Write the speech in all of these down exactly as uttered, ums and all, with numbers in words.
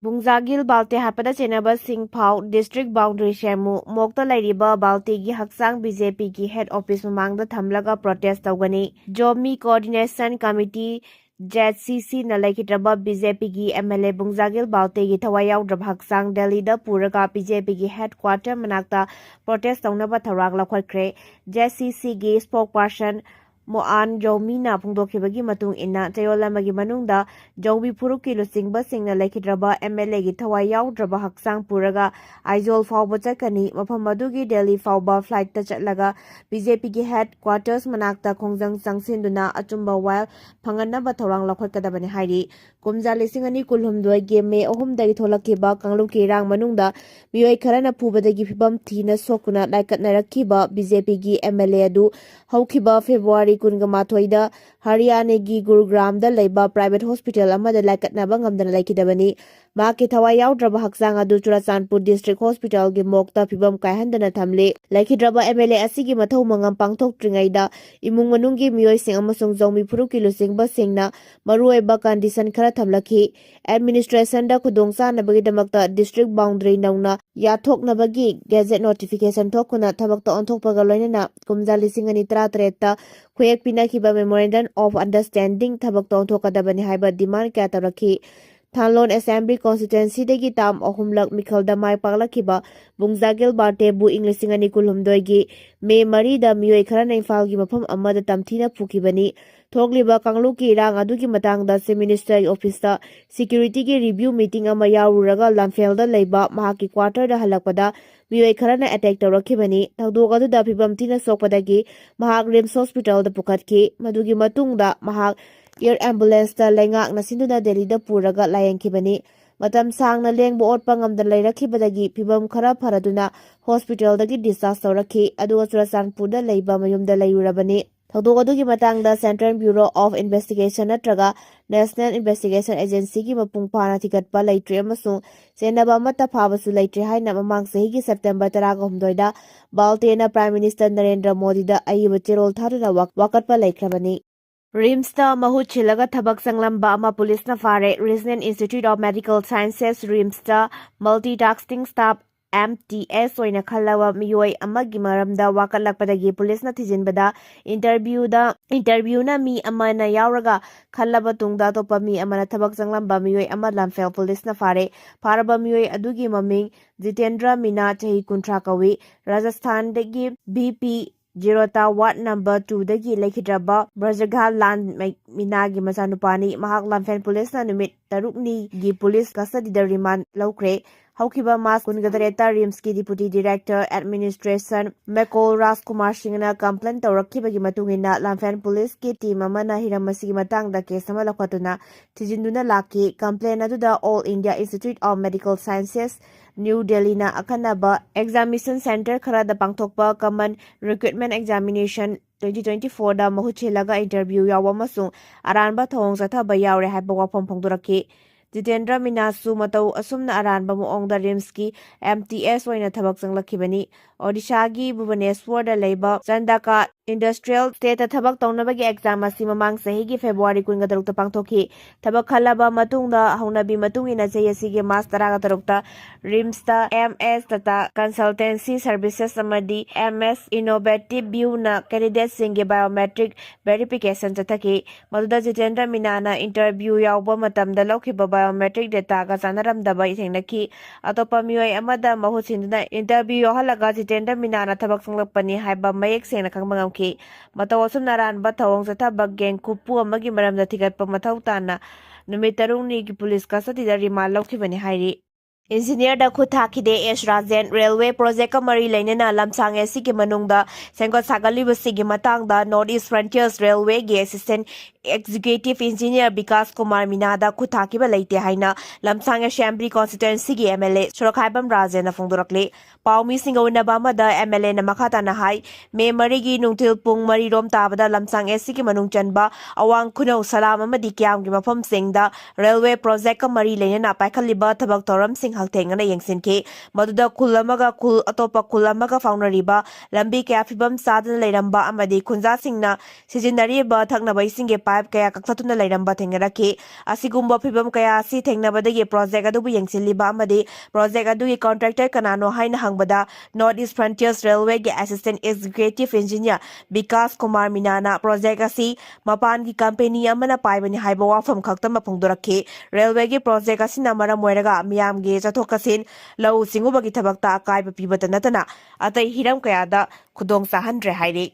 ꯕꯨꯡꯖꯥꯒꯤꯜ ꯕꯥꯜꯇꯦ ꯍꯥꯠꯄꯗ ꯆꯦꯟꯅꯕꯁꯤꯡ ꯐꯥꯎ district boundary ꯁꯦꯝꯃꯨ꯫ ꯃꯣꯛꯇ ꯂꯩꯔꯤꯕ ꯕꯥꯜꯇꯦꯒꯤ ꯍꯛꯆꯥꯡ BJPꯒꯤ head office ꯃꯃꯥꯡꯗ ꯊꯝꯂꯒ protest ꯇꯧꯒꯅꯤ꯫ Zomi Coordination Committee, ZCCꯅ ꯂꯩꯈꯤꯗ꯭ꯔꯕ BJPꯒꯤ MLA ꯕꯨꯡꯖꯥꯒꯤꯜ ꯕꯥꯜꯇꯦꯒꯤ ꯊꯋꯥꯏ ꯌꯥꯎꯗ꯭ꯔꯕ ꯍꯛꯆꯥꯡ ꯗꯦꯜꯂꯤꯗ ꯄꯨꯔꯒ BJPꯒꯤ headquarter ꯃꯅꯥꯛꯇ protest ꯇꯧꯅꯕ ꯊꯧꯔꯥꯡ ꯂꯧꯈꯠꯈ꯭ꯔꯦ꯫ ZCCꯒꯤ spokesperson ꯃꯣꯑꯥꯟ ꯖꯧꯃꯤꯅ ꯐꯣꯡꯗꯣꯛꯈꯤꯕꯒꯤ ꯃꯇꯨꯡ ꯏꯟꯅ, ꯆꯌꯣꯜ ꯑꯃꯒꯤ ꯃꯅꯨꯡꯗ ꯖꯧꯃꯤ ꯐꯨꯔꯨꯞꯀꯤ ꯂꯨꯆꯤꯡꯕꯁꯤꯡꯅ ꯂꯩꯈꯤꯗ꯭ꯔꯕ MLAꯒꯤ ꯊꯋꯥꯏ ꯌꯥꯎꯗ꯭ꯔꯕ ꯍꯛꯆꯥꯡ ꯄꯨꯔꯒ ꯑꯥꯏꯖꯣꯜ ꯐꯥꯎꯕ ꯆꯠꯀꯅꯤ꯫ ꯃꯐꯝ ꯑꯗꯨꯒꯤ ꯗꯦꯜꯂꯤ ꯐꯥꯎꯕ flightꯇ ꯆꯠꯂꯒ BJPꯒꯤ headquarters ꯃꯅꯥꯛꯇ ꯈꯣꯡꯖꯪ ꯆꯪꯁꯤꯟꯗꯨꯅ ꯑꯆꯨꯝꯕ ꯋꯥꯌꯦꯜ ꯐꯪꯍꯟꯅꯕ ꯊꯧꯔꯥꯡ ꯂꯧꯈꯠꯀꯗꯕꯅꯤ ꯍꯥꯏꯔꯤ꯫ ꯀꯨꯝꯖꯥ ꯂꯤꯁꯤꯡ ꯑꯅꯤ ꯀꯨꯟꯍꯨꯝꯗꯣꯏꯒꯤ ꯃꯦ ꯑꯍꯨꯝꯗꯒꯤ ꯊꯣꯛꯂꯛꯈꯤꯕ ꯀꯥꯡꯂꯨꯞꯀꯤ ꯏꯔꯥꯡ ꯃꯅꯨꯡꯗ ꯃꯤꯑꯣꯏ ꯈꯔꯅ ꯐꯨꯕꯗꯒꯤ ꯐꯤꯕꯝ ꯊꯤꯅ ꯁꯣꯛꯇꯨꯅ ꯂꯥꯏꯀꯠꯅꯔꯛꯈꯤꯕ BJPꯒꯤ MLA ꯑꯗꯨ ꯍꯧꯈꯤꯕ ꯐꯦꯕ꯭ꯔꯨꯋꯥꯔꯤ ꯀꯨꯟꯒ ꯃꯥꯊꯣꯏꯗ ꯍꯔꯤꯌꯥꯅꯥꯒꯤ ꯒꯨꯔꯨꯒ꯭ꯔꯥꯝꯗ ꯂꯩꯕ private hospital ꯑꯃꯗ ꯂꯥꯏꯀꯠꯅꯕ ꯉꯝꯗꯅ ꯂꯩꯈꯤꯗꯕꯅꯤ꯫ ꯃꯍꯥꯛꯀꯤ ꯊꯋꯥꯏ ꯌꯥꯎꯗ꯭ꯔꯕ ꯍꯛꯆꯥꯡ ꯑꯗꯨ ꯆꯨꯔꯥꯆꯥꯟꯄꯨꯔ district hospitalꯒꯤ morgueꯇ ꯐꯤꯕꯝ ꯀꯥꯏꯍꯟꯗꯅ ꯊꯝꯂꯤ꯫ ꯂꯩꯈꯤꯗ꯭ꯔꯕ MLA ꯑꯁꯤꯒꯤ ꯃꯊꯧ ꯃꯉꯝ ꯄꯥꯡꯊꯣꯛꯇ꯭ꯔꯤꯉꯩꯗ ꯏꯃꯨꯡ ꯃꯅꯨꯡꯒꯤ ꯃꯤꯑꯣꯏꯁꯤꯡ ꯑꯃꯁꯨꯡ ꯖꯧꯃꯤ ꯐꯨꯔꯨꯞꯀꯤ ꯂꯨꯆꯤꯡꯕꯁꯤꯡꯅ ꯃꯔꯨꯑꯣꯏꯕ condition ꯈꯔ ꯊꯝꯂꯛꯈꯤ꯫ Administrationꯗ ꯈꯨꯗꯣꯡꯆꯥꯅꯕꯒꯤꯗꯃꯛꯇ district boundary ꯅꯧꯅ ꯌꯥꯊꯣꯛꯅꯕꯒꯤ gazette notification ꯊꯣꯛꯇꯨꯅ ꯊꯕꯛꯇ ꯑꯣꯟꯊꯣꯛꯄꯒ ꯂꯣꯏꯅꯅ ꯀꯨꯝꯖꯥ ꯂꯤꯁꯤꯡ ꯑꯅꯤ ꯇꯔꯥꯇꯔꯦꯠꯇ ꯈꯨꯌꯦꯛ ꯄꯤꯅꯈꯤꯕ memorandum of understanding ꯊꯕꯛꯇ ꯑꯣꯟꯊꯣꯛꯀꯗꯕꯅꯤ ꯍꯥꯏꯕ demand ꯀꯌꯥ ꯇꯧꯔꯛꯈꯤ꯫ ꯊꯥꯟꯂꯣꯟ Assembly Constituencyꯗꯒꯤ term ꯑꯍꯨꯝꯂꯛ ꯃꯤꯈꯜꯗ ꯃꯥꯏ ꯄꯥꯛꯂꯛꯈꯤꯕ ꯕꯨꯡꯖꯥꯒꯤꯜ ꯕꯥꯜꯇꯦꯕꯨ ꯏꯪ ꯂꯤꯁꯤꯡ ꯑꯅꯤ ꯀꯨꯟꯍꯨꯝꯗꯣꯏꯒꯤ ꯃꯦ ꯃꯔꯤꯗ ꯃꯤꯑꯣꯏ ꯈꯔꯅ ꯏꯝꯐꯥꯜꯒꯤ ꯃꯐꯝ ꯑꯃꯗ ꯇꯝꯊꯤꯅ ꯐꯨꯈꯤꯕꯅꯤ꯫ ꯊꯣꯛꯂꯤꯕ ꯀꯥꯡꯂꯨꯞꯀꯤ ꯏꯔꯥꯡ ꯑꯗꯨꯒꯤ ꯃꯇꯥꯡꯗ Chief Ministerꯒꯤ officeꯇ securityꯒꯤ review meeting ꯑꯃ ꯌꯥꯎꯔꯨꯔꯒ ꯂꯝꯐꯦꯜꯗ ꯂꯩꯕ ꯃꯍꯥꯛꯀꯤ quarterꯗ ꯍꯜꯂꯛꯄꯗ ꯃꯤꯑꯣꯏ ꯈꯔꯅ attack ꯇꯧꯔꯛꯈꯤꯕꯅꯤ꯫ ꯊꯧꯗꯣꯛ ꯑꯗꯨꯗ ꯐꯤꯕꯝ ꯊꯤꯅ ꯁꯣꯛꯄꯗꯒꯤ ꯃꯍꯥꯛ RIMS hospitalꯗ ꯄꯨꯈꯠꯈꯤ꯫ ꯃꯗꯨꯒꯤ ꯃꯇꯨꯡꯗ ꯃꯍꯥꯛ air ambulanceꯇ ꯂꯩꯉꯥꯛꯅ ꯁꯤꯟꯗꯨꯅ ꯗꯦꯜꯂꯤꯗ ꯄꯨꯔꯒ ꯂꯥꯌꯦꯡꯈꯤꯕꯅꯤ꯫ ꯃꯇꯝ ꯁꯥꯡꯅ ꯂꯦꯡꯕ ꯑꯣꯠꯄ ꯉꯝꯗꯅ ꯂꯩꯔꯛꯈꯤꯕꯗꯒꯤ ꯐꯤꯕꯝ ꯈꯔ ꯐꯔꯗꯨꯅ hospitalꯗꯒꯤ discharge ꯇꯧꯔꯛꯈꯤ, ꯑꯗꯨꯒ ꯆꯨꯔꯥꯆꯥꯟꯄꯨꯔꯗ ꯂꯩꯕ ꯃꯌꯨꯝꯗ ꯂꯩꯔꯨꯔꯕꯅꯤ꯫ ꯊꯧꯗꯣꯛ ꯑꯗꯨꯒꯤ ꯃꯇꯥꯡꯗ Central Bureau of Investigation ꯅꯠꯇ꯭ꯔꯒ National Investigation Agencyꯒꯤ ꯃꯄꯨꯡ ꯐꯥꯅ ꯊꯤꯒꯠꯄ ꯂꯩꯇ꯭ꯔꯤ ꯑꯃꯁꯨꯡ ꯆꯦꯟꯅꯕ ꯑꯃꯠꯇ ꯐꯥꯕꯁꯨ ꯂꯩꯇ꯭ꯔꯤ ꯍꯥꯏꯅ ꯃꯃꯥꯡ ꯆꯍꯤꯒꯤ September ꯇꯔꯥꯒ ꯍꯨꯝꯗꯣꯏꯗ ꯕꯥꯜꯇꯦꯅ Prime Minister ꯅꯔꯦꯟꯗ꯭ꯔ ꯃꯣꯗꯤꯗ ꯑꯏꯕ ꯆꯦꯔꯣꯜ ꯊꯥꯗꯨꯅ ꯋꯥ-, ꯋꯥꯀꯠꯄ ꯂꯩꯈ꯭ꯔꯕꯅꯤ꯫ ꯔꯤꯝꯁꯇ ꯃꯍꯨꯠ ꯁꯤꯜꯂꯒ ꯊꯕꯛ ꯆꯪꯂꯝꯕ ꯑꯃ ꯄꯨꯂꯤꯁꯅ ꯐꯥꯔꯦ꯫ Regional Institute of Medical Sciences, ꯔꯤꯝꯁꯇ multitasking staff, M T S, ꯑꯣꯏꯅ ꯈꯜꯂꯕ ꯃꯤꯑꯣꯏ ꯑꯃꯒꯤ ꯃꯔꯝꯗ ꯋꯥꯀꯠꯂꯛꯄꯗꯒꯤ ꯄꯨꯂꯤꯁꯅ ꯊꯤꯖꯤꯟꯕꯗ interview-ꯗ, interview-ꯅ ꯃꯤ ꯑꯃꯅ ꯌꯥꯎꯔꯒ ꯈꯜꯂꯕ ꯇꯨꯡꯗ ꯑꯇꯣꯞꯄ ꯃꯤ ꯑꯃꯅ ꯊꯕꯛ ꯆꯪꯂꯝꯕ ꯃꯤꯑꯣꯏ ꯑꯃ ꯂꯝꯐꯦꯜ ꯄꯨꯂꯤꯁꯅ ꯐꯥꯔꯦ꯫ ꯐꯥꯔꯕ ꯃꯤꯑꯣꯏ ꯑꯗꯨꯒꯤ ꯃꯃꯤꯡ ꯖꯤꯇꯦꯟꯗ꯭ꯔ ꯃꯤꯅꯥ, ꯆꯍꯤ ꯀꯨꯟꯊ꯭ꯔꯥ ꯀꯧꯏ꯫ ꯔꯥꯖꯁꯊꯥꯟꯗꯒꯤ B P ꯖꯤꯔꯣꯇꯥ ward number two-ꯗꯒꯤ ꯂꯩꯈꯤꯗ꯭ꯔꯕ ꯕ꯭ꯔꯖꯒꯥꯜ ꯂꯥꯟ ꯃꯩ-, ꯃꯤꯅꯥꯒꯤ ꯃꯆꯥꯅꯨꯄꯥꯅꯤ꯫ ꯃꯍꯥꯛ ꯂꯝꯐꯦꯜ ꯄꯨꯂꯤꯁꯅ ꯅꯨꯃꯤꯠ ꯇꯔꯨꯛꯅꯤꯒꯤ ꯄꯨꯂꯤꯁ custody-ꯗ remand ꯂꯧꯈ꯭ꯔꯦ꯫ ꯍꯧꯈꯤꯕ March ꯀꯨꯟꯒ ꯇꯔꯦꯠꯇ ꯔꯤꯝꯁꯀꯤ Deputy Director Administration ꯃꯦꯀꯣꯜ ꯔꯥꯖꯀꯨꯃꯥꯔ ꯁꯤꯡꯅ complain ꯇꯧꯔꯛꯈꯤꯕꯒꯤ ꯃꯇꯨꯡ ꯏꯟꯅ ꯂꯝꯐꯦꯜ ꯄꯨꯂꯤꯁꯀꯤ team ꯑꯃꯅ ꯍꯤꯔꯝ ꯑꯁꯤꯒꯤ ꯃꯇꯥꯡꯗ case ꯑꯃ ꯂꯧꯈꯠꯇꯨꯅ ꯊꯤꯖꯤꯟꯗꯨꯅ ꯂꯥꯛꯈꯤ꯫ Complain ꯑꯗꯨꯗ All India Institute of Medical Sciences, New Delhi-ꯅ ꯑꯈꯟꯅꯕ examination centre ꯈꯔꯗ ꯄꯥꯡꯊꯣꯛꯄ common recruitment examination twenty twenty-four-ꯗ ꯃꯍꯨꯠ ꯁꯤꯜꯂꯒ interview ꯌꯥꯎꯕ ꯑꯃꯁꯨꯡ ꯑꯔꯥꯟꯕ ꯊꯧꯑꯣꯡ ꯆꯠꯊꯕ ꯌꯥꯎꯔꯦ ꯍꯥꯏꯕ ꯋꯥꯐꯝ ꯐꯣꯡꯗꯣꯔꯛꯈꯤ꯫ ꯖꯤꯇꯦꯟꯗ꯭ꯔ ꯃꯤꯅꯥꯁꯨ ꯃꯇꯧ ꯑꯁꯨꯝꯅ ꯑꯔꯥꯟꯕ ꯃꯑꯣꯡꯗ ꯔꯤꯝꯁꯀꯤ M T S ꯑꯣꯏꯅ ꯊꯕꯛ ꯆꯪꯂꯛꯈꯤꯕꯅꯤ꯫ ꯑꯣꯗꯤꯁꯥꯒꯤ ꯚꯨꯕꯅꯦꯁ꯭ꯋꯔꯗ ꯂꯩꯕ ꯆꯟꯗꯀꯥ Industrial Estate-ꯇ ꯊꯕꯛ ꯇꯧꯅꯕꯒꯤ exam ꯑꯁꯤ ꯃꯃꯥꯡ ꯆꯍꯤꯒꯤ February ꯀꯨꯟꯒ ꯇꯔꯨꯛꯇ ꯄꯥꯡꯊꯣꯛꯈꯤ꯫ ꯊꯕꯛ ꯈꯜꯂꯕ ꯃꯇꯨꯡꯗ ꯍꯧꯅꯕꯤ ꯃꯇꯨꯡ ꯏꯟꯅ ꯆꯍꯤ ꯑꯁꯤꯒꯤ March ꯇꯔꯥꯒ ꯇꯔꯨꯛꯇ ꯔꯤꯝꯁꯇ M S Tata Consultancy Services ꯑꯃꯗꯤ M S Innovative View-ꯅ candidate-ꯁꯤꯡꯒꯤ biometric verification ꯆꯠꯊꯈꯤ꯫ ꯃꯗꯨꯗ ꯖꯤꯇꯦꯟꯗ꯭ꯔ ꯃꯤꯅꯥꯅ interview ꯌꯥꯎꯕ ꯃꯇꯝꯗ ꯂꯧꯈꯤꯕ biometric data-ꯒ ꯆꯥꯟꯅꯔꯝꯗꯕ ꯊꯦꯡꯅꯈꯤ꯫ ꯑꯇꯣꯞꯄ ꯃꯤꯑꯣꯏ ꯑꯃꯗ ꯃꯍꯨꯠ ꯁꯤꯟꯗꯨꯅ interview ꯌꯥꯎꯍꯜꯂꯒ ꯖꯤꯇꯦꯟꯗ꯭ꯔ ꯃꯤꯅꯥꯅ ꯊꯕꯛ ꯆꯪꯂꯛꯄꯅꯤ ꯍꯥꯏꯕ ꯃꯌꯦꯛ ꯁꯦꯡꯅ ꯈꯪꯕ ꯉꯝꯈꯤ꯫ ꯃꯇꯧ ꯑꯁꯨꯝꯅ ꯑꯔꯥꯟꯕ ꯊꯧꯑꯣꯡ ꯆꯠꯊꯕ gang ꯈꯨꯠꯄꯨ ꯑꯃꯒꯤ ꯃꯔꯝꯗ ꯊꯤꯒꯠꯄ ꯃꯊꯧ ꯇꯥꯅ ꯅꯨꯃꯤꯠ ꯇꯔꯨꯛꯅꯤꯒꯤ ꯄꯨꯂꯤꯁ custody-ꯗ remand ꯂꯧꯈꯤꯕꯅꯤ ꯍꯥꯏꯔꯤ꯫ Engineer-ꯗ ꯈꯨꯠ ꯊꯥꯈꯤꯗꯦ ꯑꯦꯁ ꯔꯥꯖꯦꯟ꯫ Railway project-ꯀ ꯃꯔꯤ ꯂꯩꯅꯅ ꯂꯝꯁꯥꯡ ꯑꯁꯤꯒꯤ ꯃꯅꯨꯡꯗ ꯁꯦꯝꯒꯠ ꯁꯥꯒꯠꯂꯤꯕꯁꯤꯒꯤ ꯃꯇꯥꯡꯗ North East Frontiers Railway-ꯒꯤ Assistant Executive Engineer Vikas Kumar ꯃꯤꯅꯥꯗ ꯈꯨꯠ ꯊꯥꯈꯤꯕ ꯂꯩꯇꯦ ꯍꯥꯏꯅ ꯂꯝꯁꯥꯡ Assembly Constituencyꯒꯤ MLA ꯁꯣꯔꯣꯛꯈꯥꯏꯕꯝ ꯔꯥꯖꯦꯟꯅ ꯐꯣꯡꯗꯣꯔꯛꯂꯤ꯫ ꯄꯥꯎꯃꯤꯁꯤꯡꯒ ꯎꯅꯕ ꯑꯃꯗ MLAꯅ ꯃꯈꯥ ꯇꯥꯅ ꯍꯥꯏ, ꯃꯦ ꯃꯔꯤꯒꯤ ꯅꯨꯡꯊꯤꯜ ꯄꯨꯡ ꯃꯔꯤ ꯔꯣꯝ ꯇꯥꯕꯗ ꯂꯝꯁꯥꯡ SCꯒꯤ ꯃꯅꯨꯡ ꯆꯟꯕ ꯑꯋꯥꯡ ꯈꯨꯅꯧ, ꯁꯂꯥꯝ ꯑꯃꯗꯤ ꯀꯤꯌꯥꯝꯒꯤ ꯃꯐꯝꯁꯤꯡꯗ railway projectꯀ ꯃꯔꯤ ꯂꯩꯅꯅ ꯄꯥꯏꯈꯠꯂꯤꯕ ꯊꯕꯛ ꯊꯧꯔꯝꯁꯤꯡ ꯍꯛꯊꯦꯡꯅꯅ ꯌꯦꯡꯁꯤꯟꯈꯤ꯫ ꯃꯗꯨꯗ ꯈꯨꯜ ꯑꯃꯒ ꯈꯨꯜ ꯑꯇꯣꯞꯄ ꯈꯨꯜ ꯑꯃꯒ ꯐꯥꯎꯅꯔꯤꯕ ꯂꯝꯕꯤ ꯀꯌꯥ ꯐꯤꯕꯝ ꯆꯥꯗꯅ ꯂꯩꯔꯝꯕ ꯑꯃꯗꯤ ꯈꯨꯟꯖꯥꯁꯤꯡꯅ ꯁꯤꯖꯤꯟꯅꯔꯤꯕ ꯊꯛꯅꯕ ꯏꯁꯤꯡꯒꯤ pipe ꯀꯌꯥ ꯀꯛꯊꯠꯇꯨꯅ ꯂꯩꯔꯝꯕ ꯊꯦꯡꯅꯔꯛꯈꯤ꯫ ꯑꯁꯤꯒꯨꯝꯕ ꯐꯤꯕꯝ ꯀꯌꯥ ꯑꯁꯤ ꯊꯦꯡꯅꯕꯗꯒꯤ project ꯑꯗꯨꯕꯨ ꯌꯦꯡꯁꯤꯜꯂꯤꯕ ꯑꯃꯗꯤ project ꯑꯗꯨꯒꯤ contractor ꯀꯅꯥꯅꯣ ꯍꯥꯏꯅ ꯍꯪꯕꯗ, North East Frontiers Railwayꯒꯤ Assistant Executive Engineer Vikas Kumar ꯃꯤꯅꯥꯅ project ꯑꯁꯤ ꯃꯄꯥꯟꯒꯤ company ꯑꯃꯅ ꯄꯥꯏꯕꯅꯤ ꯍꯥꯏꯕ ꯋꯥꯐꯝ ꯈꯛꯇꯃꯛ ꯐꯣꯡꯗꯣꯔꯛꯈꯤ꯫ Railwayꯒꯤ project ꯑꯁꯤꯅ ꯃꯔꯝ ꯑꯣꯏꯔꯒ ꯃꯤꯌꯥꯝꯒꯤ ꯆꯠꯊꯣꯛ ꯆꯠꯁꯤꯟ, ꯂꯧꯎ ꯁꯤꯡꯎꯕꯒꯤ ꯊꯕꯛꯇ ꯑꯀꯥꯏꯕ ꯄꯤꯕꯇ ꯅꯠꯇꯅ ꯑꯇꯩ ꯍꯤꯔꯝ ꯀꯌꯥꯗ ꯈꯨꯗꯣꯡ ꯆꯥꯍꯟꯗ꯭ꯔꯦ ꯍꯥꯏꯔꯤ꯫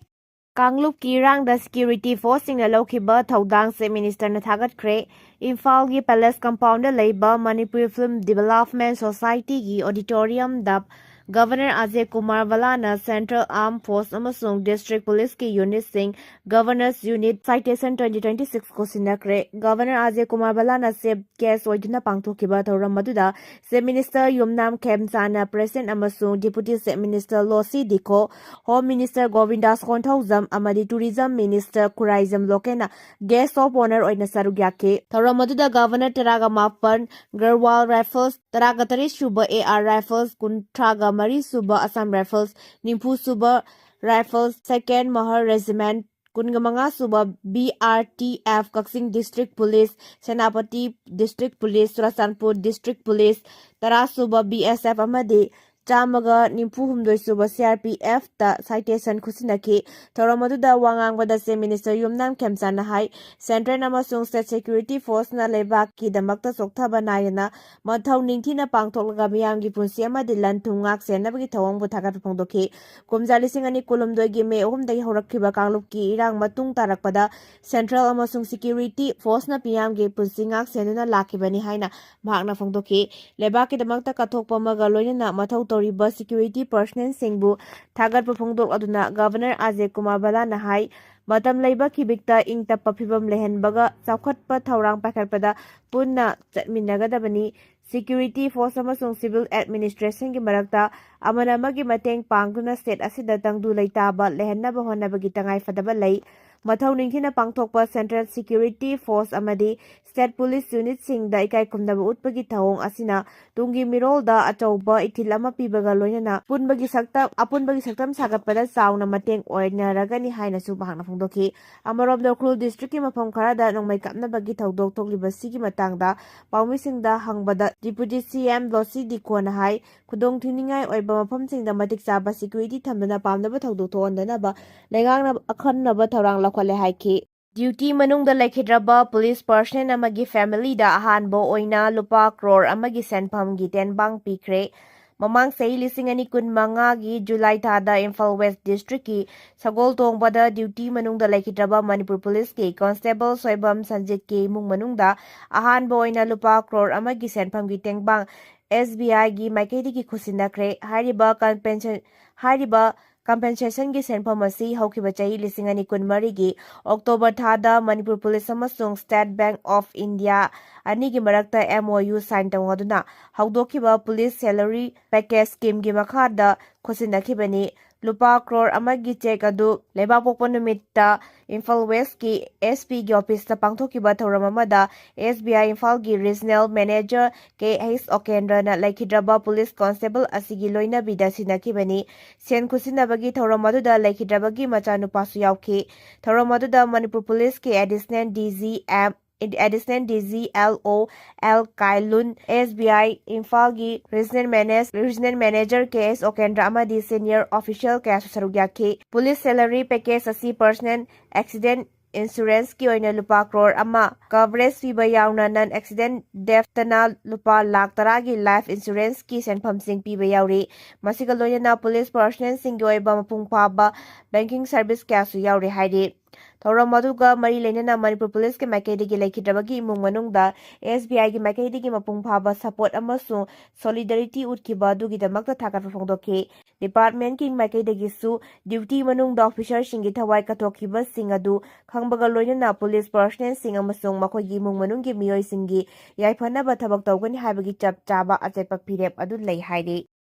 ꯀꯥꯡꯂꯨꯞꯀꯤ ꯏꯔꯥꯡꯗ security forceꯁꯤꯡꯅ ꯂꯧꯈꯤꯕ ꯊꯧꯗꯥꯡ Chief Ministerꯅ ꯊꯥꯒꯠꯈ꯭ꯔꯦ꯫ ꯏꯝꯐꯥꯜꯒꯤ Palace Compoundꯗ ꯂꯩꯕ Manipur Film Development Societyꯒꯤ auditoriumꯗ Governor Ajay Kumar ꯚꯜꯂꯥꯅ Central Armed Force ꯑꯃꯁꯨꯡ District Policeꯀꯤ unitꯁꯤꯡ Governor's Unit Citation twenty twenty-six ꯈꯨꯠꯁꯤꯟꯅꯈ꯭ꯔꯦ꯫ Governor Ajay Kumar ꯚꯜꯂꯥꯅ chief guest ꯑꯣꯏꯗꯨꯅ ꯄꯥꯡꯊꯣꯛꯈꯤꯕ ꯊꯧꯔꯝ ꯑꯗꯨꯗ Chief Minister ꯌꯨꯝꯅꯥꯝ ꯈꯦꯝꯆꯥꯟꯅ President ꯑꯃꯁꯨꯡ Deputy Chief Minister ꯂꯣꯁꯤ ꯗꯤꯈꯣ, Home Minister ꯒꯣꯕꯤꯟꯗꯥꯁ Konthoujam ꯑꯃꯗꯤ Tourism Minister Khuraijam ꯂꯣꯀꯦꯟꯅ guest of honour ꯑꯣꯏꯅ ꯁꯔꯨꯛ ꯌꯥꯈꯤ꯫ ꯊꯧꯔꯝ ꯑꯗꯨꯗ Governor ꯇꯔꯥꯒ ꯃꯥꯄꯟ ꯒꯔꯋꯥꯜ Rifles, ꯇꯔꯥꯒ ꯇꯔꯦꯠ ꯁꯨꯕ AR Rifles, ꯀꯨꯟꯊ꯭ꯔꯥꯒ ꯃꯔꯤ ꯁꯨꯕ Assam Rifles, ꯅꯤꯐꯨ ꯁꯨꯕ Rifles, Second Mahar Regiment, ꯀꯨꯟꯒ ꯃꯉꯥ ꯁꯨꯕ BRTF, ꯀꯛꯆꯤꯡ District Police, Senapati District Police, Churachandpur District Police, ꯇꯔꯥ ꯁꯨꯕ BSF ꯑꯃꯗꯤ ꯆꯥꯝꯃꯒ ꯅꯤꯐꯨ ꯍꯨꯝꯗꯣꯏ ꯁꯨꯕ CRPFꯇ citation ꯈꯨꯠꯁꯤꯟꯅꯈꯤ꯫ ꯊꯧꯔꯝ ꯑꯗꯨꯗ ꯋꯥ ꯉꯥꯡꯕꯗ Chief Minister ꯌꯨꯝꯅꯥꯝ ꯈꯦꯝꯆꯥꯟꯅ ꯍꯥꯏ, Central ꯑꯃꯁꯨꯡ State Security Forceꯅ ꯂꯩꯕꯥꯛꯀꯤꯗꯃꯛꯇ ꯆꯣꯛꯊꯕ ꯅꯥꯏꯗꯅ ꯃꯊꯧ ꯅꯤꯡꯊꯤꯅ ꯄꯥꯡꯊꯣꯛꯂꯒ ꯃꯤꯌꯥꯝꯒꯤ ꯄꯨꯟꯁꯤ ꯑꯃꯗꯤ ꯂꯟ ꯊꯨꯝ ꯉꯥꯛ ꯁꯦꯟꯅꯕꯒꯤ ꯊꯧꯑꯣꯡꯕꯨ ꯊꯥꯒꯠꯄ ꯐꯣꯡꯗꯣꯛꯈꯤ꯫ ꯀꯨꯝꯖꯥ ꯂꯤꯁꯤꯡ ꯑꯅꯤ ꯀꯨꯟꯍꯨꯝꯗꯣꯏꯒꯤ ꯃꯦ ꯑꯍꯨꯝꯗꯒꯤ ꯍꯧꯔꯛꯈꯤꯕ ꯀꯥꯡꯂꯨꯞꯀꯤ ꯏꯔꯥꯡ ꯃꯇꯨꯡ ꯇꯥꯔꯛꯄꯗ Central ꯑꯃꯁꯨꯡ Security Forceꯅ ꯃꯤꯌꯥꯝꯒꯤ ꯄꯨꯟꯁꯤ ꯉꯥꯛ ꯁꯦꯟꯗꯨꯅ ꯂꯥꯛꯈꯤꯕꯅꯤ ꯍꯥꯏꯅ ꯃꯍꯥꯛꯅ ꯐꯣꯡꯗꯣꯛꯈꯤ꯫ ꯂꯩꯕꯥꯛꯀꯤꯗꯃꯛꯇ ꯀꯠꯊꯣꯛꯄ ꯑꯃꯒ ꯂꯣꯏꯅꯅ ꯃꯊꯧ ꯇꯧꯔꯤꯕ security personnelꯁꯤꯡꯕꯨ ꯊꯥꯒꯠꯄ ꯐꯣꯡꯗꯣꯛꯂꯗꯨꯅ Governor ꯑꯖꯌ ꯀꯨꯃꯥꯔ ꯚꯜꯂꯥꯅ ꯍꯥꯏ, ꯃꯇꯝ ꯂꯩꯕ ꯈꯤꯕꯤꯛꯇ ꯏꯪ ꯇꯞꯄ ꯐꯤꯕꯝ ꯂꯩꯍꯟꯕꯒ ꯆꯥꯎꯈꯠꯄ ꯊꯧꯔꯥꯡ ꯄꯥꯏꯈꯠꯄꯗ ꯄꯨꯟꯅ ꯆꯠꯃꯤꯟꯅꯒꯗꯕꯅꯤ꯫ Security force ꯑꯃꯁꯨꯡ civil administrationꯒꯤ ꯃꯔꯛꯇ ꯑꯃꯅ ꯑꯃꯒꯤ ꯃꯇꯦꯡ ꯄꯥꯡꯗꯨꯅ state ꯑꯁꯤꯗ ꯇꯪꯗꯨ ꯂꯩꯇꯥꯕ ꯂꯩꯍꯟꯅꯕ ꯍꯣꯠꯅꯕꯒꯤ ꯇꯉꯥꯏꯐꯗꯕ ꯂꯩ꯫ ꯃꯊꯧ ꯅꯤꯡꯊꯤꯅ ꯄꯥꯡꯊꯣꯛꯄ central security force ꯑꯃꯗꯤ state police unitꯁꯤꯡꯗ ꯏꯀꯥꯏ ꯈꯨꯝꯅꯕ ꯎꯠꯄꯒꯤ ꯊꯧꯑꯣꯡ ꯑꯁꯤꯅ ꯇꯨꯡꯒꯤ ꯃꯤꯔꯣꯜꯗ ꯑꯆꯧꯕ ꯏꯊꯤꯜ ꯑꯃ ꯄꯤꯕꯒ ꯂꯣꯏꯅꯅ ꯄꯨꯟꯕꯒꯤ ꯁꯛꯇꯝ, ꯑꯄꯨꯟꯕꯒꯤ ꯁꯛꯇꯝ ꯁꯥꯒꯠꯄꯗ ꯆꯥꯎꯅ ꯃꯇꯦꯡ ꯑꯣꯏꯅꯔꯒꯅꯤ ꯍꯥꯏꯅꯁꯨ ꯃꯍꯥꯛꯅ ꯐꯣꯡꯗꯣꯛꯈꯤ꯫ ꯑꯃꯔꯣꯝꯗ ꯎꯈ꯭ꯔꯨꯜ districtꯀꯤ ꯃꯐꯝ ꯈꯔꯗ ꯅꯣꯡꯃꯩ ꯀꯥꯞꯅꯕꯒꯤ ꯊꯧꯗꯣꯛ ꯊꯣꯛꯂꯤꯕꯁꯤꯒꯤ ꯃꯇꯥꯡꯗ ꯄꯥꯎꯃꯤꯁꯤꯡꯗ ꯍꯪꯕꯗ Deputy CM ꯂꯣꯁꯤ ꯗꯤꯀꯣꯅ ꯍꯥꯏ, ꯈꯨꯗꯣꯡ ꯊꯤꯅꯤꯡꯉꯥꯏ ꯑꯣꯏꯕ ꯃꯐꯝꯁꯤꯡꯗ ꯃꯇꯤꯛ ꯆꯥꯕ security ꯊꯝꯗꯨꯅ ꯄꯥꯝꯅꯕ ꯊꯧꯗꯣꯛ ꯊꯣꯛꯍꯟꯗꯅꯕ ꯂꯩꯉꯥꯛꯅ ꯑꯈꯟꯅꯕ ꯊꯧꯔꯥꯡ ꯂꯧꯈꯠꯂꯦ ꯍꯥꯏꯈꯤ꯫ Duty ꯃꯅꯨꯡꯗ ꯂꯩꯈꯤꯗ꯭ꯔꯕ police personnel ꯑꯃꯒꯤ familyꯗ ꯑꯍꯥꯟꯕ ꯑꯣꯏꯅ ꯂꯨꯄꯥ crore ꯑꯃꯒꯤ ꯁꯦꯟꯐꯝꯒꯤ ꯇꯦꯟꯕꯥꯡ ꯄꯤꯈ꯭ꯔꯦ꯫ ꯃꯃꯥꯡ ꯆꯍꯤ ꯂꯤꯁꯤꯡ ꯑꯅꯤ ꯀꯨꯟ ꯃꯉꯥꯒꯤ July ꯊꯥꯗ ꯏꯝꯐꯥꯜ West districtꯀꯤ ꯁꯒꯣꯜ ꯇꯣꯡꯕꯗ duty ꯃꯅꯨꯡꯗ ꯂꯩꯈꯤꯗ꯭ꯔꯕ ꯃꯅꯤꯄꯨꯔ policeꯀꯤ constable ꯁꯣꯏꯕꯝ ꯁꯟꯖꯤꯠꯀꯤ ꯏꯃꯨꯡ ꯃꯅꯨꯡꯗ ꯑꯍꯥꯟꯕ ꯑꯣꯏꯅ ꯂꯨꯄꯥ crore ꯑꯃꯒꯤ ꯁꯦꯟꯐꯝꯒꯤ ꯇꯦꯡꯕꯥꯡ SBIꯒꯤ ꯃꯥꯏꯀꯩꯗꯒꯤ ꯈꯨꯠꯁꯤꯟꯅꯈ꯭ꯔꯦ꯫ ꯍꯥꯏꯔꯤꯕ compensa-, ꯍꯥꯏꯔꯤꯕ compensationꯒꯤ ꯁꯦꯟꯐꯝ ꯑꯁꯤ ꯍꯧꯈꯤꯕ ꯆꯍꯤ ꯂꯤꯁꯤꯡ ꯑꯅꯤ ꯀꯨꯟꯃꯔꯤꯒꯤ October ꯊꯥꯗ ꯃꯅꯤꯄꯨꯔ police ꯑꯃꯁꯨꯡ State Bank of India ꯑꯅꯤꯒꯤ ꯃꯔꯛꯇ MOU sign ꯇꯧꯅꯗꯨꯅ ꯍꯧꯗꯣꯛꯈꯤꯕ police salary package schemeꯒꯤ ꯃꯈꯥꯗ ꯈꯨꯠꯁꯤꯟꯅꯈꯤꯕꯅꯤ꯫ ꯂꯨꯄꯥ crore ꯑꯃꯒꯤ cheque ꯑꯗꯨ ꯂꯩꯕꯥꯛꯄꯣꯛꯄ ꯅꯨꯃꯤꯠꯇ ꯏꯝꯐꯥꯜ Westꯀꯤ SPꯒꯤ officeꯇ ꯄꯥꯡꯊꯣꯛꯈꯤꯕ ꯊꯧꯔꯝ ꯑꯃꯗ SBI ꯏꯝꯐꯥꯜꯒꯤ regional manager K H ꯑꯣꯀꯦꯟꯗ꯭ꯔꯅ ꯂꯩꯈꯤꯗ꯭ꯔꯕ police constable ꯑꯁꯤꯒꯤ ꯂꯣꯏꯅꯕꯤꯗ ꯁꯤꯟꯅꯈꯤꯕꯅꯤ꯫ ꯁꯦꯟ ꯈꯨꯠꯁꯤꯟꯅꯕꯒꯤ ꯊꯧꯔꯝ ꯑꯗꯨꯗ ꯂꯩꯈꯤꯗ꯭ꯔꯕꯒꯤ ꯃꯆꯥꯅꯨꯄꯥꯁꯨ ꯌꯥꯎꯈꯤ꯫ ꯊꯧꯔꯝ ꯑꯗꯨꯗ Manipur policeꯀꯤ additional DGM, additional DG LO L ꯀꯥꯏꯂꯨꯟ, SBI ꯏꯝꯐꯥꯜꯒꯤ regional manager, regional manager K H ꯑꯣꯀꯦꯟꯗ꯭ꯔ ꯑꯃꯗꯤ senior official ꯀꯌꯥꯁꯨ ꯁꯔꯨꯛ ꯌꯥꯈꯤ꯫ Police salary package ꯑꯁꯤ personal accident insuranceꯀꯤ ꯑꯣꯏꯅ ꯂꯨꯄꯥ crore ꯑꯃ coverage ꯄꯤꯕ ꯌꯥꯎꯅ non accident deathꯇꯅ ꯂꯨꯄꯥ ꯂꯥꯈ ꯇꯔꯥꯒꯤ life insuranceꯀꯤ ꯁꯦꯟꯐꯝꯁꯤꯡ ꯄꯤꯕ ꯌꯥꯎꯔꯤ꯫ ꯃꯁꯤꯒ ꯂꯣꯏꯅꯅ police personnelꯁꯤꯡꯒꯤ ꯑꯣꯏꯕ ꯃꯄꯨꯡ ꯐꯥꯕ banking service ꯀꯌꯥꯁꯨ ꯌꯥꯎꯔꯤ ꯍꯥꯏꯔꯤ꯫ ꯊꯧꯔꯝ ꯑꯗꯨꯒ ꯃꯔꯤ ꯂꯩꯅꯅ ꯃꯅꯤꯄꯨꯔ ꯄꯨꯂꯤꯁꯀꯤ ꯃꯥꯏꯀꯩꯗꯒꯤ ꯂꯩꯈꯤꯗ꯭ꯔꯕꯒꯤ ꯏꯃꯨꯡ ꯃꯅꯨꯡꯗ ꯑꯦꯁ ꯕꯤ ꯑꯥꯏꯒꯤ ꯃꯥꯏꯀꯩꯗꯒꯤ ꯃꯄꯨꯡ ꯐꯥꯕ ꯁꯄꯣꯔꯠ ꯑꯃꯁꯨꯡ ꯁꯣꯂꯤꯗꯔꯤꯇꯤ ꯎꯠꯈꯤꯕ ꯑꯗꯨꯒꯤꯗꯃꯛꯇ ꯊꯥꯒꯠꯄ ꯐꯣꯡꯗꯣꯛꯈꯤ꯫ ꯗꯤꯄꯥꯔꯠꯃꯦꯟꯠꯀꯤ ꯃꯥꯏꯀꯩꯗꯒꯤꯁꯨ ꯗ꯭ꯌꯨꯇꯤ ꯃꯅꯨꯡꯗ ꯑꯣꯐꯤꯁꯥꯔꯁꯤꯡꯒꯤ ꯊꯋꯥꯏ ꯀꯠꯊꯣꯛꯈꯤꯕꯁꯤꯡ ꯑꯗꯨ ꯈꯪꯕꯒ ꯂꯣꯏꯅꯅ ꯄꯨꯂꯤꯁ ꯄꯔꯁꯅꯦꯜꯁꯤꯡ ꯑꯃꯁꯨꯡ ꯃꯈꯣꯏꯒꯤ ꯏꯃꯨꯡ ꯃꯅꯨꯡꯒꯤ ꯃꯤꯑꯣꯏꯁꯤꯡꯒꯤ ꯌꯥꯏꯐꯅꯕ ꯊꯕꯛ ꯇꯧꯒꯅꯤ ꯍꯥꯏꯕꯒꯤ ꯆꯞ ꯆꯥꯕ ꯑꯆꯦꯠꯄ ꯐꯤꯔꯦꯞ ꯑꯗꯨ ꯂꯩ ꯍꯥꯏꯔꯤ꯫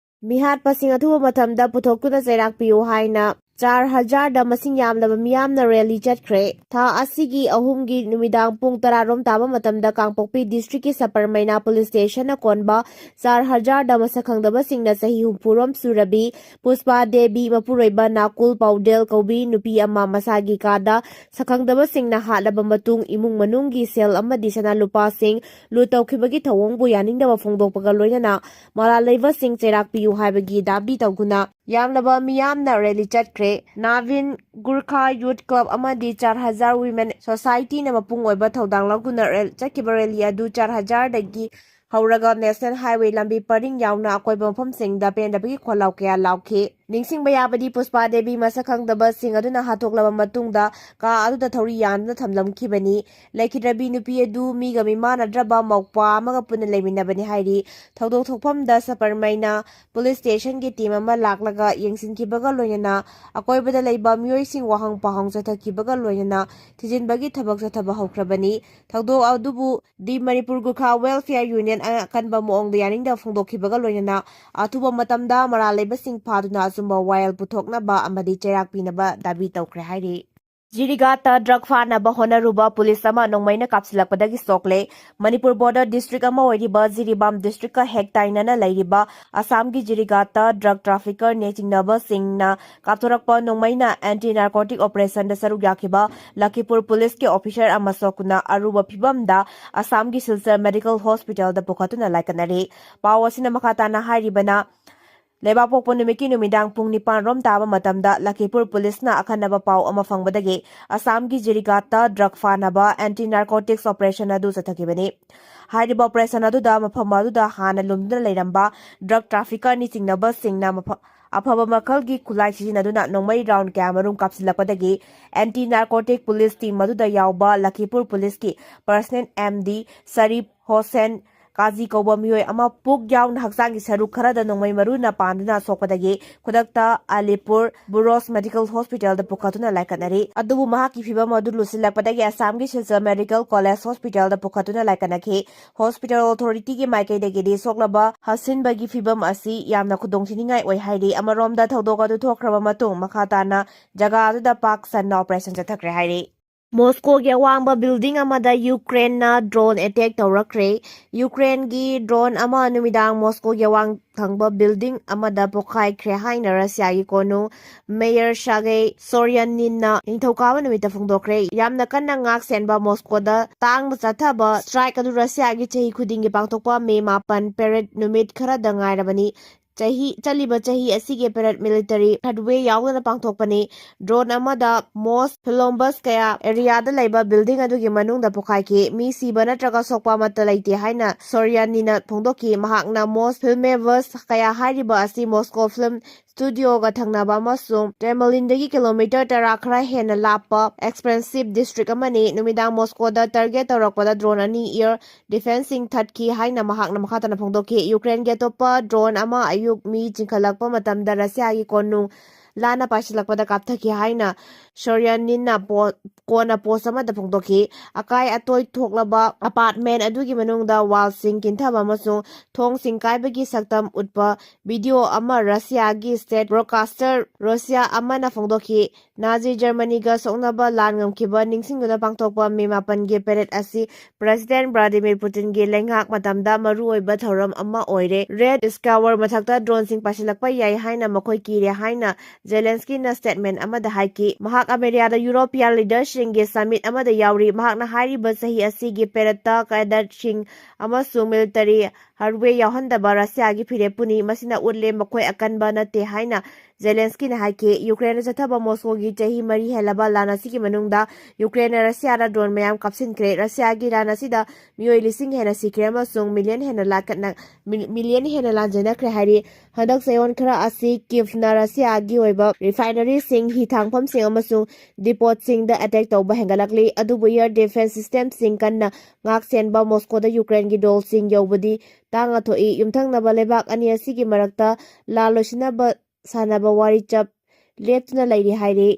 ꯃꯤꯍꯥꯠꯄꯁꯤꯡ ꯑꯊꯨꯕ ꯃꯇꯝꯗ ꯄꯨꯊꯣꯛꯇꯨꯅ ꯆꯩꯔꯥꯛ ꯄꯤꯌꯨ ꯍꯥꯏꯅ ꯆꯥꯔ ꯍꯖꯥꯔꯗ ꯃꯁꯤꯡ ꯌꯥꯝꯂꯕ ꯃꯤꯌꯥꯝꯅ ꯔꯦꯂꯤ ꯆꯠꯈ꯭ꯔꯦ꯫ ꯊꯥ ꯑꯁꯤꯒꯤ ꯑꯍꯨꯝꯒꯤ ꯅꯨꯃꯤꯗꯥꯡ ꯄꯨꯡ ꯇꯔꯥ ꯔꯣꯝ ꯇꯥꯕ ꯃꯇꯝꯗ ꯀꯥꯡꯄꯣꯛꯄꯤ ꯗꯤꯁꯇ꯭ꯔꯤꯛꯀꯤ ꯁꯄꯔꯃꯩꯅꯥ ꯄꯨꯂꯤꯁ ꯁ꯭ꯇꯦꯁꯟꯅ ꯀꯣꯟꯕ ꯆꯥꯔ ꯍꯖꯥꯔꯗ ꯃꯁꯛ ꯈꯪꯗꯕꯁꯤꯡꯅ ꯆꯍꯤ ꯍꯨꯝꯐꯨ ꯔꯣꯝ ꯁꯨꯔꯕꯤ ꯄꯨꯁꯄꯥ ꯗꯦꯕꯤ ꯃꯄꯨꯔꯣꯏꯕ ꯅꯥꯀꯨꯜ ꯄꯥꯎꯗꯦꯜ ꯀꯧꯕꯤ ꯅꯨꯄꯤ ꯑꯃ ꯃꯁꯥꯒꯤ ꯀꯥꯗ ꯁꯛꯈꯪꯗꯕꯁꯤꯡꯅ ꯍꯥꯠꯂꯕ ꯃꯇꯨꯡ ꯏꯃꯨꯡ ꯃꯅꯨꯡꯒꯤ ꯁꯦꯜ ꯑꯃꯗꯤ ꯁꯅꯥ ꯂꯨꯄꯥꯁꯤꯡ ꯂꯨꯠ ꯇꯧꯈꯤꯕꯒꯤ ꯊꯧꯑꯣꯡꯕꯨ ꯌꯥꯅꯤꯡꯗꯕ ꯐꯣꯡꯗꯣꯛꯄꯒ ꯂꯣꯏꯅꯅ ꯃꯔꯥꯜ ꯂꯩꯕꯁꯤꯡ ꯆꯩꯔꯥꯛ ꯄꯤꯌꯨ ꯍꯥꯏꯕꯒꯤ ꯗꯥꯕꯤ ꯇꯧꯗꯨꯅ ꯌꯥꯝꯂꯕ ꯃꯤꯌꯥꯝꯅ ꯔꯦꯂꯤ ꯆꯠꯈ꯭ꯔꯦ꯫ ꯅꯥꯚꯤꯟ ꯒꯨꯔꯈꯥ ꯌꯨꯠ ꯀ꯭ꯂꯕ ꯑꯃꯗꯤ ꯆꯥꯔ ꯍꯖꯥꯔ ꯋꯤꯃꯦꯟ ꯁꯣꯁꯥꯏꯇꯤꯅ ꯃꯄꯨꯡ ꯑꯣꯏꯕ ꯊꯧꯗꯥꯡ ꯂꯧꯗꯨꯅ ꯔꯦꯜ-, ꯆꯠꯈꯤꯕ ꯔꯦꯂꯤ ꯑꯗꯨ ꯆꯥꯔ ꯍꯖꯥꯔꯗꯒꯤ ꯍꯧꯔꯒ ꯅꯦꯁꯅꯦꯜ ꯍꯥꯏꯋꯦ ꯂꯝꯕꯤ ꯄꯔꯤꯡ ꯌꯥꯎꯅ ꯑꯀꯣꯏꯕ ꯃꯐꯝꯁꯤꯡꯗ ꯄꯦꯟꯗꯕꯒꯤ ꯈꯣꯜꯂꯥꯎ ꯀꯌꯥ ꯂꯥꯎꯈꯤ꯫ ꯅꯤꯡꯁꯤꯡꯕ ꯌꯥꯕꯗꯤ ꯄꯨꯁꯄꯥ ꯗꯦꯕꯤ ꯃꯁꯛ ꯈꯪꯗꯕꯁꯤꯡ ꯑꯗꯨꯅ ꯍꯥꯠꯇꯣꯛꯂꯕ ꯃꯇꯨꯡꯗ ꯀꯥ ꯑꯗꯨꯗ ꯊꯧꯔꯤ ꯌꯥꯟꯗꯨꯅ ꯊꯝꯂꯝꯈꯤꯕꯅꯤ꯫ ꯂꯩꯈꯤꯗ꯭ꯔꯕꯤ ꯅꯨꯄꯤ ꯑꯗꯨ ꯃꯤꯒ ꯃꯤꯃꯥꯟꯅꯗ꯭ꯔꯕ ꯃꯧꯄ꯭ꯋꯥ ꯑꯃꯒ ꯄꯨꯟꯅ ꯂꯩꯃꯤꯟꯅꯕꯅꯤ ꯍꯥꯏꯔꯤ꯫ ꯊꯧꯗꯣꯛ ꯊꯣꯛꯐꯝꯗ ꯁꯄꯔꯃꯩꯅ ꯄꯨꯂꯤꯁ ꯁ꯭ꯇꯦꯁꯟꯒꯤ ꯇꯤꯝ ꯑꯃ ꯂꯥꯛꯂꯒ ꯌꯦꯡꯁꯤꯟꯈꯤꯕꯒ ꯂꯣꯏꯅꯅ ꯑꯀꯣꯏꯕꯗ ꯂꯩꯕ ꯃꯤꯑꯣꯏꯁꯤꯡ ꯋꯥꯍꯪ ꯄꯥꯎꯍꯪ ꯆꯠꯊꯈꯤꯕꯒ ꯂꯣꯏꯅꯅ ꯊꯤꯖꯤꯟꯕꯒꯤ ꯊꯕꯛ ꯆꯠꯊꯕ ꯍꯧꯈ꯭ꯔꯕꯅꯤ꯫ ꯊꯧꯗꯣꯛ ꯑꯗꯨꯕꯨ ꯗꯤ ꯃꯅꯤꯄꯨꯔ ꯒꯨꯔꯈꯥ ꯋꯦꯜꯐꯤꯌꯔ ꯌꯨꯅꯤꯌꯟ ꯑꯀꯟꯕ ꯃꯑꯣꯡꯗ ꯌꯥꯅꯤꯡꯗꯕ ꯐꯣꯡꯗꯣꯛꯈꯤꯕꯒ ꯂꯣꯏꯅꯅ ꯑꯊꯨꯕ ꯃꯇꯝꯗ ꯃꯔꯥꯜ ꯂꯩꯕꯁꯤꯡ ꯐꯥꯗꯨꯅ ꯑꯆꯨꯝꯕ ꯋꯥꯌꯦꯜ ꯄꯨꯊꯣꯛꯅꯕ ꯑꯃꯗꯤ ꯆꯩꯔꯥꯛ ꯄꯤꯅꯕ ꯗꯥꯕꯤ ꯇꯧꯈ꯭ꯔꯦ ꯍꯥꯏꯔꯤ꯫ ꯖꯤꯔꯤꯒꯥꯠꯇ ꯗ꯭ꯔꯒ ꯐꯥꯅꯕ ꯍꯣꯠꯅꯔꯨꯕ ꯄꯨꯂꯤꯁ ꯑꯃ ꯅꯣꯡꯃꯩꯅ ꯀꯥꯞꯁꯤꯜꯂꯛꯄꯗꯒꯤ ꯁꯣꯛꯂꯦ꯫ ꯃꯅꯤꯄꯨꯔ ꯕꯣꯔꯗꯔ ꯗꯤꯁꯇ꯭ꯔꯤꯛ ꯑꯃ ꯑꯣꯏꯔꯤꯕ ꯖꯤꯔꯤꯕꯥꯝ ꯗꯤꯁꯇ꯭ꯔꯤꯛꯀ ꯍꯦꯛ ꯇꯥꯏꯅꯅ ꯂꯩꯔꯤꯕ ꯑꯁꯥꯝꯒꯤ ꯖꯤꯔꯤꯒꯥꯠꯇ ꯗ꯭ꯔꯒ ꯇ꯭ꯔꯥꯐꯤꯀꯔꯅꯦ ꯆꯤꯡꯅꯕꯁꯤꯡꯅ ꯀꯥꯞꯊꯣꯔꯛꯄ ꯅꯣꯡꯃꯩꯅ ꯑꯦꯟꯇꯤ ꯅꯥꯔꯀꯣꯇꯤꯛ ꯑꯣꯄꯔꯦꯁꯟꯗ ꯁꯔꯨꯛ ꯌꯥꯈꯤꯕ ꯂꯈꯤꯄꯨꯔ ꯄꯨꯂꯤꯁꯀꯤ ꯑꯣꯐꯤꯁꯔ ꯑꯃ ꯁꯣꯛꯇꯨꯅ ꯑꯔꯨꯕ ꯐꯤꯚꯝꯗ ꯑꯁꯥꯝꯒꯤ ꯁꯤꯜꯆꯔ ꯃꯦꯗꯤꯀꯦꯜ ꯍꯣꯁꯄꯤꯇꯥꯜꯗ ꯄꯨꯈꯠꯇꯨꯅ ꯂꯥꯏꯀꯠꯅꯔꯤ꯫ ꯄꯥꯎ ꯑꯁꯤꯅ ꯃꯈꯥ ꯇꯥꯅ ꯍꯥꯏꯔꯤꯕꯅ, ꯂꯩꯕꯥꯛꯄꯣꯛꯄ ꯅꯨꯃꯤꯠꯀꯤ ꯅꯨꯃꯤꯗꯥꯡ ꯄꯨꯡ ꯅꯤꯄꯥꯟ ꯔꯣꯝ ꯇꯥꯕ ꯃꯇꯝꯗ ꯂꯈꯤꯄꯨꯔ ꯄꯨꯂꯤꯁꯅ ꯑꯈꯟꯅꯕ ꯄꯥꯎ ꯑꯃ ꯐꯪꯕꯗꯒꯤ ꯑꯁꯥꯝꯒꯤ ꯖꯤꯔꯤꯒꯥꯠꯇ ꯗ꯭ꯔꯒ ꯐꯥꯅꯕ ꯑꯦꯟꯇꯤ ꯅꯥꯔꯀꯣꯇꯤꯛꯁ ꯑꯣꯄꯔꯦꯁꯟ ꯑꯗꯨ ꯆꯠꯊꯈꯤꯕꯅꯤ꯫ ꯍꯥꯏꯔꯤꯕ ꯑꯣꯄꯔꯦꯁꯟ ꯑꯗꯨꯗ ꯃꯐꯝ ꯑꯗꯨꯗ ꯍꯥꯟꯅ ꯂꯨꯝꯗꯨꯅ ꯂꯩꯔꯝꯕ ꯗ꯭ꯔꯒ ꯇ꯭ꯔꯥꯐꯤꯀꯔꯅꯤ ꯆꯤꯡꯅꯕꯁꯤꯡꯅ ꯃꯐ-, ꯑꯐꯕ ꯃꯈꯜꯒꯤ ꯈꯨꯠꯂꯥꯏ ꯁꯤꯖꯤꯟꯅꯗꯨꯅ ꯅꯣꯡꯃꯩ round ꯀꯌꯥꯃꯔꯨꯝ ꯀꯥꯞꯁꯤꯜꯂꯛꯄꯗꯒꯤ anti narcotic police team ꯑꯗꯨꯗ ꯌꯥꯎꯕ ꯂꯈꯤꯄꯨꯔ police ꯀꯤ personnel M D ꯁꯔꯤꯐ ꯍꯣꯁꯦꯟ ꯀꯥꯖꯤ ꯀꯧꯕ ꯃꯤꯑꯣꯏ ꯑꯃ ꯄꯨꯛ ꯌꯥꯎꯅ ꯍꯛꯆꯥꯡꯒꯤ ꯁꯔꯨꯛ ꯈꯔꯗ ꯅꯣꯡꯃꯩ ꯃꯔꯨꯅ ꯄꯥꯟꯗꯨꯅ ꯁꯣꯛꯄꯗꯒꯤ ꯈꯨꯗꯛꯇ ꯑꯂꯤꯄꯨꯔ ꯕꯨꯔꯣꯁ medical hospital ꯗ ꯄꯨꯈꯠꯇꯨꯅ ꯂꯥꯏꯀꯠꯅꯔꯤ꯫ ꯑꯗꯨꯕꯨ ꯃꯍꯥꯛꯀꯤ ꯐꯤꯚꯝ ꯑꯗꯨ ꯂꯨꯁꯤꯜꯂꯛꯄꯗꯒꯤ ꯑꯁꯥꯝꯒꯤ ꯁꯤꯜꯆꯔ Medical College Hospital ꯗ ꯄꯨꯈꯠꯇꯨꯅ ꯂꯥꯏꯀꯠꯅꯈꯤ꯫ Hospital authority ꯒꯤ ꯃꯥꯏꯀꯩꯗꯒꯤꯗꯤ ꯁꯣꯛꯂꯕ ꯍꯥꯁꯤꯟꯕꯒꯤ ꯐꯤꯚꯝ ꯑꯁꯤ ꯌꯥꯝꯅ ꯈꯨꯗꯣꯡꯊꯤꯅꯤꯡꯉꯥꯏ ꯑꯣꯏ ꯍꯥꯏꯔꯤ꯫ ꯑꯃꯔꯣꯝꯗ ꯊꯧꯗꯣꯛ ꯑꯗꯨ ꯊꯣꯛꯈ꯭ꯔꯕ ꯃꯇꯨꯡ ꯃꯈꯥ ꯇꯥꯅ ꯖꯒꯥ ꯑꯗꯨꯗ ꯄꯥꯛ ꯁꯟꯅ operation ꯆꯠꯊꯈ꯭ꯔꯦ ꯍꯥꯏꯔꯤ꯫ ꯃꯣꯁꯀꯣꯒꯤ ꯑꯋꯥꯡꯕ building ꯑꯃꯗ ꯌꯨꯀ꯭ꯔꯦꯟꯅ drone attack ꯇꯧꯔꯛꯈ꯭ꯔꯦ꯫ ꯌꯨꯀ꯭ꯔꯦꯟꯒꯤ drone ꯑꯃ ꯅꯨꯃꯤꯗꯥꯡ ꯃꯣꯁꯀꯣꯒꯤ ꯑꯋꯥꯡ ꯊꯪꯕ building ꯑꯃꯗ ꯄꯣꯈꯥꯏꯈ꯭ꯔꯦ ꯍꯥꯏꯅ ꯔꯁꯤꯌꯥꯒꯤ ꯀꯣꯅꯨꯡ mayor Sergei Sobyaninꯅ ꯅꯤꯡꯊꯧꯀꯥꯕ ꯅꯨꯃꯤꯠꯇ ꯐꯣꯡꯗꯣꯛꯈ꯭ꯔꯦ꯫ ꯌꯥꯝꯅ ꯀꯟꯅ ꯉꯥꯛ ꯁꯦꯟꯕ ꯃꯣꯁꯀꯣꯗ ꯇꯥꯡꯅ ꯆꯠꯊꯕ strike ꯑꯗꯨ ꯔꯁꯤꯌꯥꯒꯤ ꯆꯍꯤ ꯈꯨꯗꯤꯡꯒꯤ ꯄꯥꯡꯊꯣꯛꯄ ꯃꯦ ꯃꯥꯄꯟ parade ꯅꯨꯃꯤꯠ ꯈꯔꯗ ꯉꯥꯏꯔꯕꯅꯤ꯫ ꯆꯍꯤ, ꯆꯠꯂꯤꯕ ꯆꯍꯤ ꯑꯁꯤꯒꯤ parade military hardware ꯌꯥꯎꯗꯅ ꯄꯥꯡꯊꯣꯛꯄꯅꯤ꯫ Drone ꯑꯃꯗ ꯃꯣꯁ ꯐꯤꯂꯣꯝꯕꯁ ꯀꯌꯥ area ꯗ ꯂꯩꯕ building ꯑꯗꯨꯒꯤ ꯃꯅꯨꯡꯗ ꯄꯣꯈꯥꯏꯈꯤ꯫ ꯃꯤ ꯁꯤꯕ ꯅꯠꯇ꯭ꯔꯒ ꯁꯣꯛꯄ ꯑꯃꯠꯇ ꯂꯩꯇꯦ ꯍꯥꯏꯅ ꯁꯣꯔꯤꯌꯥꯅꯤꯅ ꯐꯣꯡꯗꯣꯛꯈꯤ꯫ ꯃꯍꯥꯛꯅ ꯃꯣꯁ ꯐꯤꯜꯃꯦꯕꯁ ꯀꯌꯥ ꯍꯥꯏꯔꯤꯕ ꯑꯁꯤ ꯃꯣꯁꯀꯣ film studio ꯒ ꯊꯪꯅꯕ ꯑꯃꯁꯨꯡ Kremlin ꯗꯒꯤ kilometre ꯇꯔꯥ ꯈꯔ ꯍꯦꯟꯅ ꯂꯥꯞꯄ expensive district ꯑꯃꯅꯤ꯫ ꯅꯨꯃꯤꯗꯥꯡ ꯃꯣꯁꯀꯣꯗ target ꯇꯧꯔꯛꯄꯗ drone ꯑꯅꯤ air defenceꯁꯤꯡ ꯊꯠꯈꯤ ꯍꯥꯏꯅ ꯃꯍꯥꯛꯅ ꯃꯈꯥ ꯇꯥꯅ ꯐꯣꯡꯗꯣꯛꯈꯤ꯫ ꯌꯨꯀ꯭ꯔꯦꯟꯒꯤ ꯑꯇꯣꯞꯄ drone ꯑꯃ ꯑꯌꯨꯛ ꯃꯤ ꯆꯤꯡꯈꯠꯂꯛꯄ ꯃꯇꯝꯗ ꯔꯁꯤꯌꯥꯒꯤ ꯀꯣꯅꯨꯡ ꯂꯥꯟꯅ ꯄꯥꯏꯁꯤꯜꯂꯛꯄꯗ ꯀꯥꯞꯊꯈꯤ ꯍꯥꯏꯅ ꯁꯣꯔꯤꯌꯥꯅꯤꯟꯅ ꯄꯣ-, ꯀꯣꯟꯅ post ꯑꯃꯗ ꯐꯣꯡꯗꯣꯛꯈꯤ꯫ ꯑꯀꯥꯏ ꯑꯇꯣꯏ ꯊꯣꯛꯂꯕ apartment ꯑꯗꯨꯒꯤ ꯃꯅꯨꯡꯗ wallꯁꯤꯡ ꯀꯤꯟꯊꯕ ꯑꯃꯁꯨꯡ ꯊꯣꯡꯁꯤꯡ ꯀꯥꯏꯕꯒꯤ ꯁꯛꯇꯝ ꯎꯠꯄ video ꯑꯃ ꯔꯁꯤꯌꯥꯒꯤ state broadcaster ꯔꯣꯁꯤꯌꯥ ꯑꯃꯅ ꯐꯣꯡꯗꯣꯛꯈꯤ꯫ ꯅꯥꯖꯤ ꯖꯔꯃꯅꯤꯒ ꯁꯣꯛꯅꯕ ꯂꯥꯟ ꯉꯝꯈꯤꯕ ꯅꯤꯡꯁꯤꯡꯗꯨꯅ ꯄꯥꯡꯊꯣꯛꯄ ꯃꯦ ꯃꯥꯄꯟꯒꯤ parade ꯑꯁꯤ President Vladimir Putinꯒꯤ ꯂꯩꯉꯥꯛ ꯃꯇꯝꯗ ꯃꯔꯨꯑꯣꯏꯕ ꯊꯧꯔꯝ ꯑꯃ ꯑꯣꯏꯔꯦ꯫ Red Square ꯃꯊꯛꯇ droneꯁꯤꯡ ꯄꯥꯏꯁꯤꯜꯂꯛꯄ ꯌꯥꯏ ꯍꯥꯏꯅ ꯃꯈꯣꯏ ꯀꯤꯔꯦ ꯍꯥꯏꯅ Zelenskyꯅ statement ꯑꯃꯗ ꯍꯥꯏꯈꯤ꯫ ꯃꯍꯥꯛ Armeniaꯗ European leaderꯁꯤꯡꯒꯤ summit ꯑꯃꯗ ꯌꯥꯎꯔꯤ꯫ ꯃꯍꯥꯛꯅ ꯍꯥꯏꯔꯤꯕ ꯆꯍꯤ ꯑꯁꯤꯒꯤ paradeꯇ cadersꯤꯡ ꯑꯃꯁꯨꯡ military hardware ꯌꯥꯎꯍꯟꯗꯕ ꯔꯁꯤꯌꯥꯒꯤ ꯐꯤꯔꯦꯞꯄꯨꯅꯤ꯫ ꯃꯁꯤꯅ ꯎꯠꯂꯦ ꯃꯈꯣꯏ ꯑꯀꯟꯕ ꯅꯠꯇꯦ ꯍꯥꯏꯅ ꯖꯦꯂꯦꯟꯁꯀꯤꯅ ꯍꯥꯏꯈꯤ꯫ ꯌꯨꯀ꯭ꯔꯦꯟꯗ ꯆꯠꯊꯕ ꯃꯣꯁꯀꯣꯒꯤ ꯆꯍꯤ ꯃꯔꯤ ꯍꯦꯜꯂꯕ ꯂꯥꯟ ꯑꯁꯤꯒꯤ ꯃꯅꯨꯡꯗ ꯌꯨꯀ꯭ꯔꯦꯟꯅ ꯔꯁꯤꯌꯥꯗ ꯗ꯭ꯔꯣꯟ ꯃꯌꯥꯝ ꯀꯥꯞꯁꯤꯟꯈ꯭ꯔꯦ꯫ ꯔꯁꯤꯌꯥꯒꯤ ꯂꯥꯟ ꯑꯁꯤꯗ ꯃꯤꯑꯣꯏ ꯂꯤꯁꯤꯡ ꯍꯦꯟꯅ ꯁꯤꯈ꯭ꯔꯦ ꯑꯃꯁꯨꯡ ꯃꯤꯂꯤꯌꯟ ꯍꯦꯟꯅ ꯂꯥꯟꯀꯠꯅ-, ꯃꯤꯂꯤꯌꯟ ꯍꯦꯟꯅ ꯂꯥꯟꯖꯦꯟꯅꯈ꯭ꯔꯦ ꯍꯥꯏꯔꯤ꯫ ꯍꯟꯗꯛ ꯆꯌꯣꯜ ꯈꯔ ꯑꯁꯤ ꯀꯤꯚꯅ ꯔꯁꯤꯌꯥꯒꯤ ꯑꯣꯏꯕ ꯔꯤꯐꯥꯏꯅꯔꯤꯁꯤꯡ, ꯍꯤ ꯊꯥꯡꯐꯝꯁꯤꯡ ꯑꯃꯁꯨꯡ ꯗꯤꯄꯣꯠꯁꯤꯡꯗ ꯑꯦꯇꯦꯛ ꯇꯧꯕ ꯍꯦꯟꯒꯠꯂꯛꯂꯤ꯫ ꯑꯗꯨꯕꯨ ꯑꯦꯌꯔ ꯗꯤꯐꯦꯟꯁ ꯁꯤꯁꯇꯦꯝꯁꯤꯡ ꯀꯟꯅ ꯉꯥꯛ ꯁꯦꯟꯕ ꯃꯣꯁꯀꯣꯗ ꯌꯨꯀ꯭ꯔꯦꯟꯒꯤ ꯗ꯭ꯔꯣꯟꯁꯤꯡ ꯌꯧꯕꯗꯤ ꯇꯥꯡꯅ ꯊꯣꯛꯏ꯫ ꯌꯨꯝꯊꯪꯅꯕ ꯂꯩꯕꯥꯛ ꯑꯅꯤ ꯑꯁꯤꯒꯤ ꯃꯔꯛꯇ ꯂꯥꯟ ꯂꯣꯏꯁꯤꯟꯅꯕ ꯁꯥꯟꯅꯕ ꯋꯥꯔꯤ ꯆꯞ ꯂꯦꯞꯇꯨꯅ ꯂꯩꯔꯤ ꯍꯥꯏꯔꯤ꯫